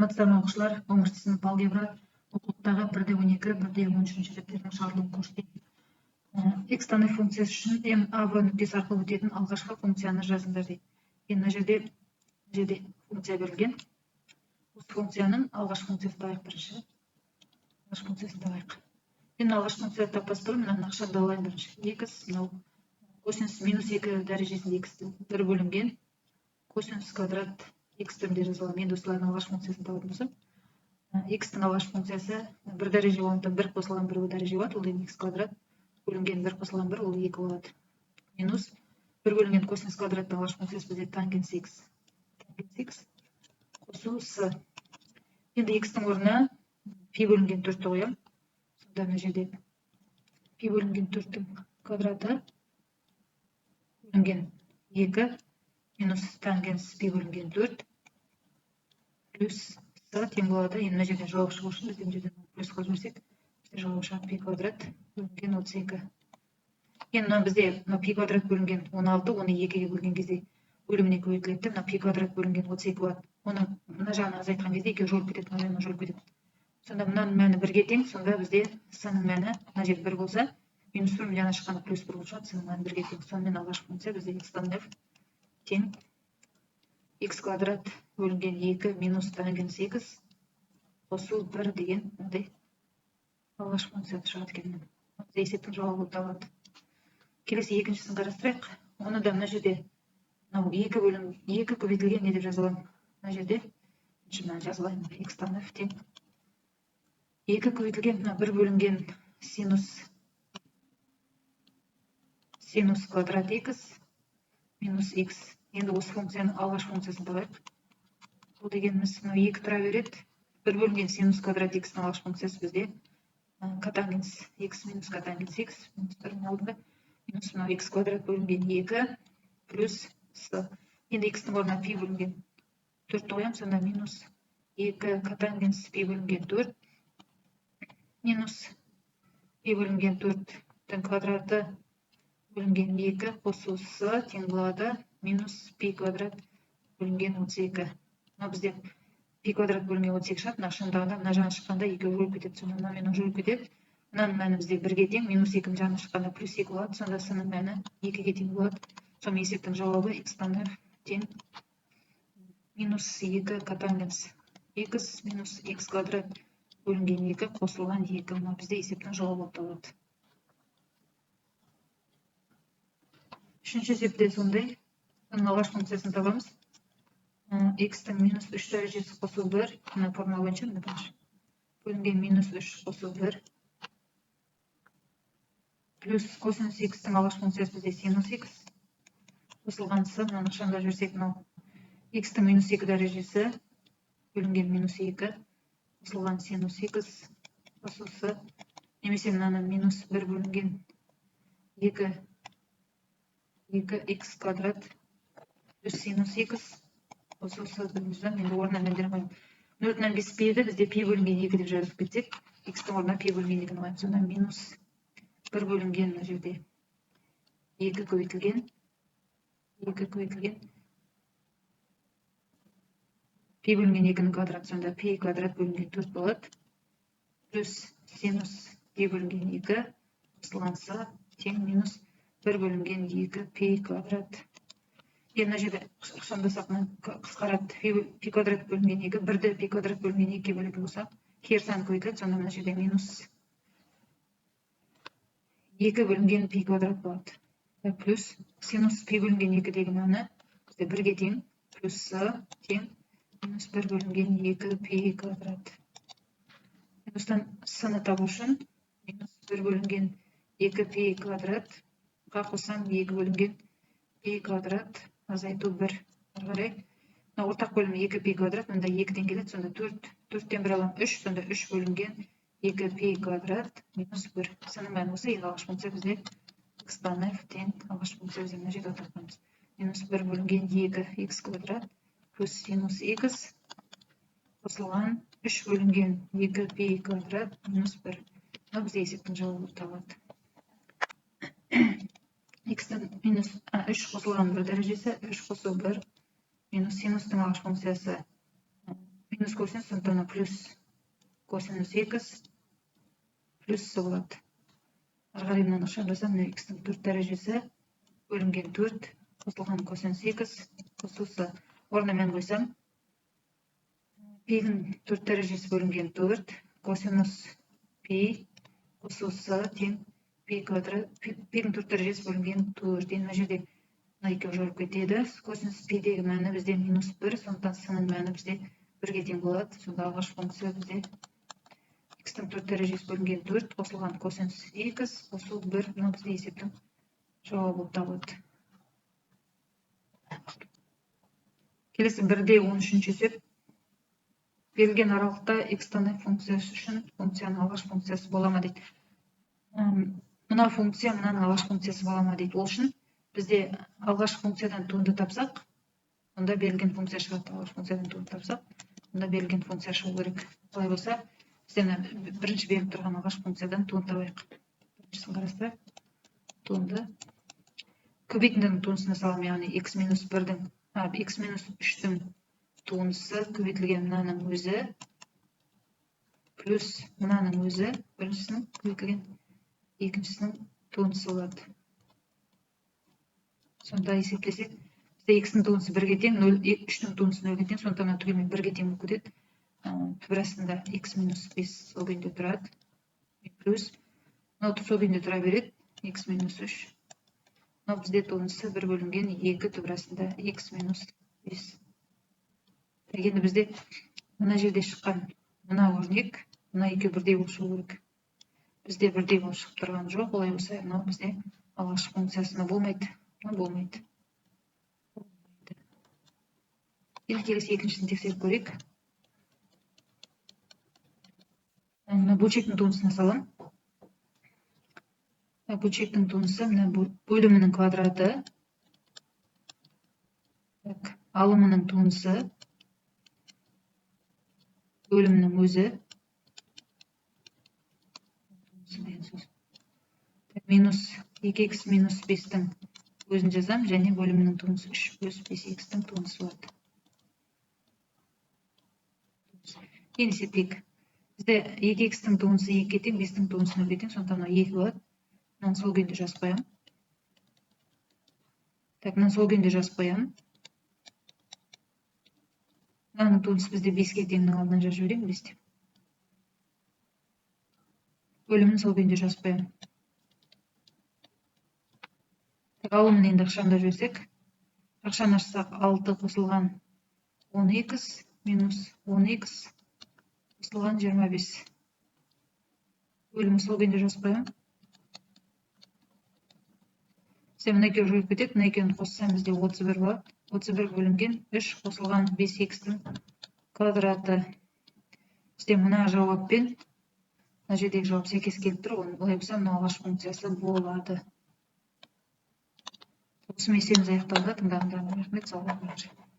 Саламатсыздар ма, оқушылар? 11 сынып алгебра оқулықтағы 1.12, 1.13 есептердің шығарылуын көрсетейін. X-тан f функциясы үшін m, a, v нүктесі арқылы өтетін алғашқы функцияны жазыңдар дейді. Енді мына жерде функция берілген. Осы функцияның алғашқы функциясын табайық бірінші. Алғашқы функциясын табайық. Енді алғашқы функцияны таппас бұрын мынаны ықшамдап алайын бірінші. X мынау косинус минус 2 дәрежесінде x 1 бөлінген косинус квадрат x түрінде жаза аламын. Енді осылардың алғашқы функциясын табатын болсам, x-тің алғашқы функциясы бір дәреже болғандықтан, бір қосылған бір дәреже болады. Ол деген x квадрат бөлінген бір қосылған бір, ол екі болады. Минус бір бөлінген косинус квадраттың алғашқы функциясы бізде тангенс x. Тангенс x қосу с. Енді x-тің орнына пи бөлінген төртті қоямын. Сонда мына жерде пи бөлінген төрттің квадраты бөлінген екі минус тангенс пи бөлінген төрт плюс с тең болады. Енді мына жерден жауап шығу үшін бізде мына жерден плюс қылып жіберсек, бізде жауап шығады пи квадрат бөлінген 32. Енді мына бізде мына пи квадрат бөлінген 16, оны екіге бөлген кезде бөліміне көбейтіледі. Мына пи квадрат бөлінген 32 болады. Оны мына жағын азайтқан кезде екеуі жойылып кетеді, мына жағынан жойылып кетеді. Сонда мынаның мәні бірге тең. Сонда бізде с-ның мәні мына жерде бір болса, минус бір мына жағына шыққанда плюс бір болып шығады. С-ның мәні бірге тең. Сонымен, алғашқы функция бізде x-тан f тең x квадрат бөлінген 2 минус тангенс x қосу 1 деген мынандай алғашқы функция шығады екен. Есептің жауабы болып табылады. Келесі екіншісін қарастырайық. Оны да мына жерде мынау екі бөлім екі көбейтілген не деп жаза аламын? Мына жерде бірінші мынаны жазып алайын: x-тан f тең екі көбейтілген мына бір бөлінген синус квадрат x минус x. Енді осы функцияның алғашқы функциясын табайық. Бұл дегеніміз мынау екі тұра береді. Бір бөлінген синус квадрат х-тің алғашқы функциясы бізде котангенс х минус котангенс х, минус бірдің алдында минус, мынау х квадрат бөлінген екі плюс с. Енді х-тің орнына пи бөлінген төртті қоямын. Сонда минус екі котангенс пи бөлінген төрт минус пи бөлінген төрттің квадраты бөлінген екі қосу с тең болады минус пи квадрат бөлінген 32. Мына бізде пи квадрат бөлінген 32 шығады. Мына шындығында мына жағына шыққанда екеуі жойылып кетеді. Сонда мына менен жойылып кетеді. Мынаның мәні бізде бірге тең, минус екінің жағына шыққанда плюс екі болады. Сонда с-ның мәні екіге тең болады. Сонымен, есептің жауабы x-тан f тең минус екі котангенс x минус x квадрат бөлінген екі қосылған екі. Мынау бізде есептің жауабы болып табылады. Үшінші есепте сондай. Оның алғашқы функциясын табамыз. X-тің минус үш дәрежесі қосу бір, мына формула бойынша, мына бірінші бөлінген минус үш қосу бір плюс косинус x-тің алғашқы функциясы бізде синус x қосылған с. Мынаны ықшамдап жіберсек, мынау x-тің минус екі дәрежесі бөлінген минус екі қосылған синус x қосу с, немесе мынаны минус бір бөлінген екі екі х квадрат плюс синус х қосу с дейміз. Да, енді орнына мәндер қоямын. 0,5 пиді бізде пи бөлінген екі деп жазып кетсек, х-тің орнына пи бөлінген екіні қоямыз. Сонда минус бір бөлінген мына жерде екі көбейтілген пи бөлінген екінің квадраты, сонда пи квадрат бөлінген төрт болады, плюс синус пи бөлінген екі қосылған с тең минус бір бөлінген екі пи квадрат. Енді мына жерде ықшамдасақ, мына қысқарады. Пи квадрат бөлінген екі, бірді пи квадрат бөлінген екіге бөлетін болсақ, кері сан көбейтіледі. Сонда мына жерде минус екі бөлінген пи квадрат болады, плюс синус пи бөлінген екідегі мәні бізде бірге тең, плюс с тең минус бір бөлінген екі пи квадрат. Осыдан с-ны табу үшін минус бір бөлінген екі пи квадратқа қоссам, екі бөлінген пи квадрат азайту бір. Ары қарай мына ортақ бөлімі екі пи квадрат, мында екіден келеді. Сонда төрт, төрттен бір аламын, үш. Сонда үш бөлінген екі пи квадрат минус бір. С-ның мәні болса, енді алғашқы функция бізде x-тан f тең, алғашқы функция бізде мына жерде ортақ минус бір бөлінген екі х квадрат плюс синус х қосылған үш бөлінген екі пи квадрат минус бір. Мынау бізде есептің жауабы болып табылады. X-тің минус үш қосылған бір дәрежесі, үш қосу бір минус синустың алғашқы функциясы минус Минус косинус, сондықтан плюс косинус х плюс с болады. Ары қарай мынаны ықшамдасам, мына х-тің 4 дәрежесі бөлінген 4 қосылған косинус х қосу с. Орнына мән қойсам, пидің 4 дәрежесі бөлінген 4 косинус пи қосу с тең пи квадрат, пидің 4 дәрежесі бөлінген 4. Енді мына жерде мына екеуі жойылып кетеді. Косинус пидегі мәні бізде минус 1, сондықтан с-ның мәні бізде 1-ге тең болады. Сонда алғашқы функция бізде х-тің 4 дәрежесі бөлінген 4 қосылған косинус х қосу 1, мынау бізде есептің жауабы болып табылады. Келесі 1-де 13 есеп. Берілген аралықта х-тің функциясы үшін функцияның алғашқы функциясы бола ма дейді. Мына функция мынаның алғашқы функциясы бола ма дейді. Ол үшін бізде алғашқы функциядан туынды тапсақ, онда берілген функция шығады. Алғашқы функциядан туынды тапсақ, онда берілген функция шығу керек. Олай болса, бізде мына бірінші беріліп тұрған алғашқы функциядан туынды табайық. Біріншісін қарастырайық. Туынды көбейтіндінің туындысына саламын, яғни х минус 1-дің, х минус 3-тің туындысы көбейтілген мынаның өзі плюс мынаның өзі біріншісінің көбейтілген екіншісінің туындысы болады. Сонда есептесек, бізде х-ның туындысы 1-ге тең, 3-тің туындысы 0-ге тең, сондықтан мына түгелімен 1-ге тең болып кетеді. Түбір астында х минус 5 сол күйінде тұрады, плюс мынау сол күйінде тұра береді, х минус 3. Мынау бізде туындысы 1 бөлінген 2 түбір астында х минус 5. Енді бізде мына жерде шыққан мына өрнек, мына екеуі бірдей болып шығу керек. Бізде бірдей болып шығып тұрған жоқ. Олай болса, мынау бізде алғашқы функциясы болмайды. Мынау болмайды. Енді келесі екіншісін тексеріп көрейік. Мына бөлшектің туындысына саламын. Бөлшектің туындысы мына бөлімінің квадраты, алымының туындысы, бөлімінің өзі деген сөз. Минус 2х минус 5-тің өзін жазамын және бөлімінің туындысы 3 плюс 5х-тің туындысы болады. Енді есептейік. Бізде 2х-тің туындысы 2-ге тең, 5-тің туындысы 0-ге тең, сондықтан мынау 2 болады. Мынаны сол күйінде жазып қоямын. Так, мынаны сол күйінде жазып қоямын. Мынаның туындысы бізде 5-ге тең, алдынан жазып жіберейін 5 деп. Бөлімін сол күйінде жазып қоямын. Так, алымын енді ықшамдап жіберсек, ықшам ашсақ 6 қосылған 10х минус 10х қосылған 25. Бөлімін сол күйінде жазып қоямын. Бізде мына екеуі жойылып кетеді, мына екеуін қоссам бізде 31 болады. 31 бөлінген 3 қосылған 5х-тің квадраты. Бізде мына жауаппен мына жердегі жауап сәйкес келіп тұр. Олай болса, мынау алғашқы функциясы болады. Осымен есебіміз аяқталды. Тыңдағандарыңызға рахмет. Сау болыңыздар.